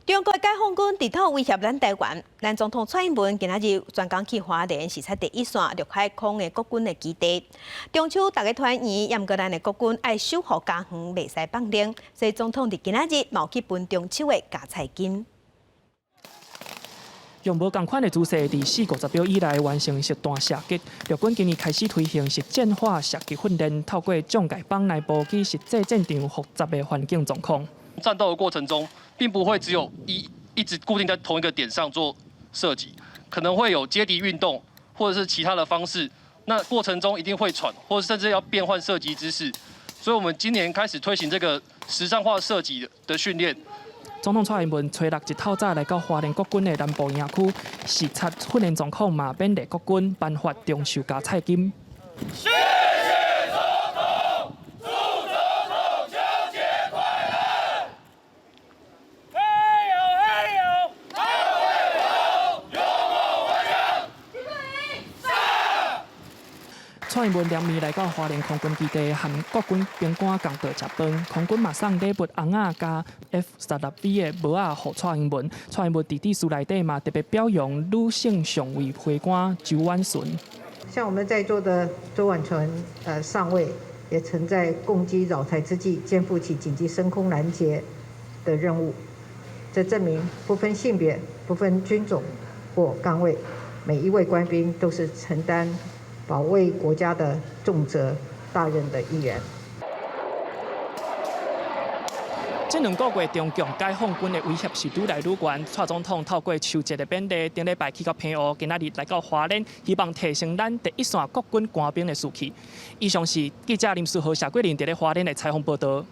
中國解放軍佇頭威脅咱台灣，咱總統蔡英文今仔日專工去花蓮視察第一線陸海空的國軍的基地。中秋大家團圓，毋過咱的國軍愛守護家園，袂使放任，所以總統佇今仔日嘛有去分中秋的加菜金。用無仝款的姿勢，佇4、50秒以內完成實彈射擊。陸軍今年開始推行實戰化射擊訓練，透過將界枋來模擬實際戰場複雜的環境狀況。戰鬥的過程中，並不會只有一直固定在同一個點上做射擊，可能會有接敵運動，或者是其他的方式。那過程中一定會喘，或者甚至要變換射擊姿勢。所以，我們今年開始推行這個實戰化射擊的訓練。總統蔡英文初六一透早來到花蓮國軍的南部營區視察訓練狀況，嘛勉勵國軍頒發中秋加菜金。謝謝總統，祝總統秋節快樂！嘿呦嘿呦，捍衛國土，勇猛頑強，上！蔡英文兩暝來到花蓮空軍基地，和國軍兵官仝桌食飯。空軍嘛送禮物尪仔佮 F-16V 的帽仔予蔡英文。蔡英文佇致辭內底嘛特別表揚女性上尉飛官周婉純。像我們在座的周婉純上尉，也曾在共機擾台之際，肩負起緊急升空攔截的任務。這證明不分性別、不分軍種或崗位，每一位官兵都是承擔保衛國家的重責大任的一員。這兩個月，中共解放軍的威脅是愈來愈懸。蔡總統透過秋節的勉勵，頂禮拜去到澎湖，今仔日來到花蓮，希望提升咱第一線國軍官兵的士氣。以上是記者林書豪、謝桂玲佇咧花蓮的採訪報道。